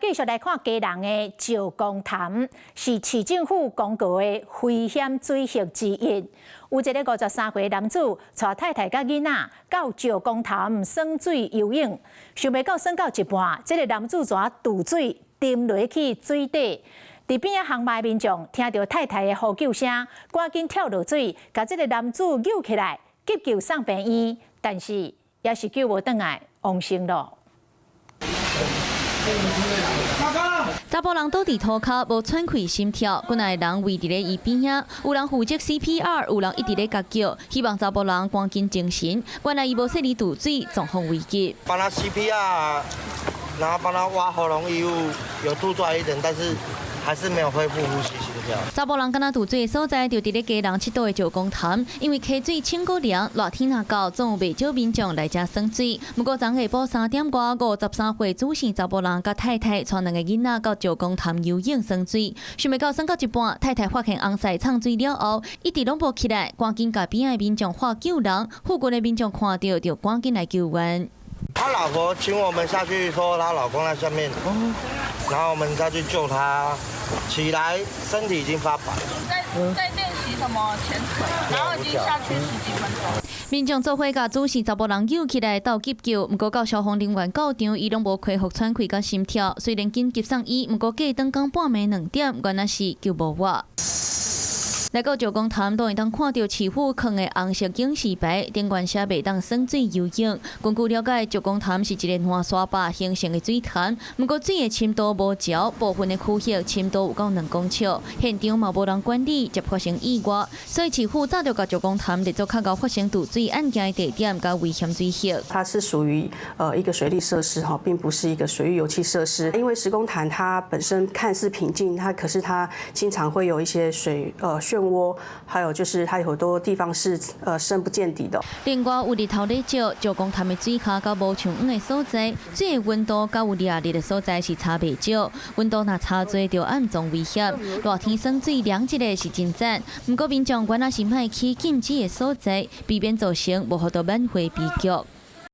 繼續來看基隆的石公潭，是市政府公告的危險水域之一。有一个53歲男子，帶太太佮囡仔到石公潭耍水游泳，想袂到耍到一半，這个男子怎墜水沉落去水底。佇邊仔烘肉的民眾聽著太太的呼救聲，趕緊跳落水，共這个男子救起來，急救送病院，但是也是救無轉來，往生囉。查埔人倒佇塗跤，無喘氣心跳，幾若个人圍佇咧伊邊仔，有人負責 CPR，有人一直咧共叫，希望查埔人趕緊精神。原來伊無細膩墜水，狀況危急。幫他 CPR，然後幫他挖喉嚨異物，有吐出來一點，但是還是沒有恢復呼吸心跳。查埔人敢若墜水的所在，就佇咧基隆七堵的石公潭，因為溪水清閣涼，熱天若到，總有袂少民眾來遮耍水。毋過昨下晡3點外，53歲主姓查埔人佮太太帶兩个囡仔到石公潭游泳耍水，想袂到耍到一半，太太發現翁婿嗆水了後，一直攏無起來，趕緊共邊仔的民眾喊救人，附近的民眾看著就趕緊來救援。他老婆請我們下去，說他老公在下面，然後我們下去救他，起來身體已經發白。在練習什麼潛水，然後已經下去十幾分鐘。民眾做伙共主姓查埔人救起來鬥急救，毋過到消防人員到場，伊攏無恢復喘氣佮心跳。雖然緊急送醫，毋過過轉工半暝2點，原來是救無活。來到石公潭，都會當看著市府囥的紅色警示牌，頂懸寫袂當耍水游泳。根據了解，石公潭是一个爛沙壩形成的水潭，毋過水的深度無潮，部分的區域深度有夠2公尺，現場嘛無人管理，才發生意外。所以市府早就共石公潭列做較𠢕發生墜水案件的地點，佮危險水域。它是屬於一個水利設施哈，並不是一個水域遊憩設施。因為石公潭它本身看似平靜，它可是它經常會有一些水漩渦，還有就是它有很多地方是深不見底的。另外有日頭咧照，石公潭的水跤佮無像遠的所在，水的溫度佮有掠熱的所在是差袂少。溫度若差濟，就暗藏危險。熱天耍水涼一下是真讚，毋過民眾原來是莫去禁止的所在，避免造成無法度挽回悲劇。